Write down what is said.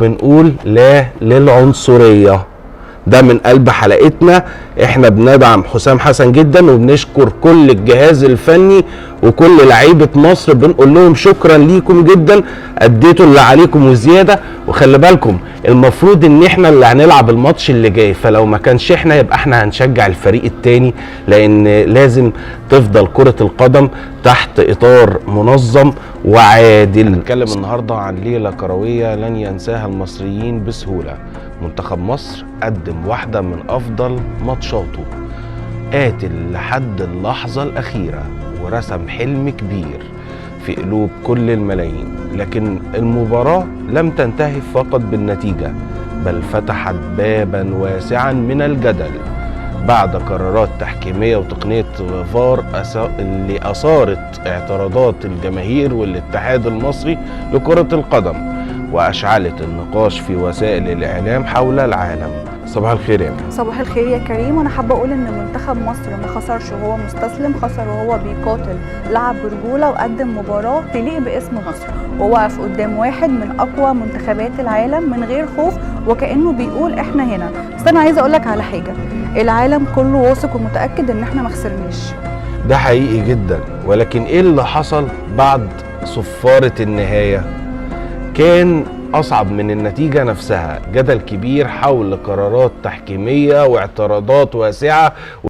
بنقول لا للعنصرية. ده من قلب حلقتنا. احنا بندعم حسام حسن جدا وبنشكر كل الجهاز الفني وكل لعيبة مصر، بنقول لهم شكرا ليكم جدا، اديتوا اللي عليكم وزيادة. وخلي بالكم المفروض ان احنا اللي هنلعب الماتش اللي جاي، فلو ما كانش احنا يبقى احنا هنشجع الفريق التاني، لان لازم تفضل كرة القدم تحت اطار منظم وعادل. هنتكلم النهارده عن ليلة كروية لن ينساها المصريين بسهولة. منتخب مصر قدم واحدة من أفضل ماتشاته، قاتل لحد اللحظة الأخيرة ورسم حلم كبير في قلوب كل الملايين. لكن المباراة لم تنتهي فقط بالنتيجة، بل فتحت بابا واسعا من الجدل بعد قرارات تحكيمية وتقنية فار اللي أثارت اعتراضات الجماهير والاتحاد المصري لكرة القدم، وأشعلت النقاش في وسائل الإعلام حول العالم. صباح الخير يا مين. صباح الخير يا كريم. وانا حابة اقول ان منتخب مصر ما خسرش وهو مستسلم، خسر وهو بيقاتل، لعب برجوله وقدم مباراة تليق باسم مصر، ووقف قدام واحد من اقوى منتخبات العالم من غير خوف، وكانه بيقول احنا هنا. بس انا عايزه اقول لك على حاجة، العالم كله واثق ومتاكد ان احنا ما خسرناش. ده حقيقي جدا، ولكن ايه اللي حصل بعد صفارة النهاية؟ كان أصعب من النتيجة نفسها، جدل كبير حول قرارات تحكيمية واعتراضات واسعة.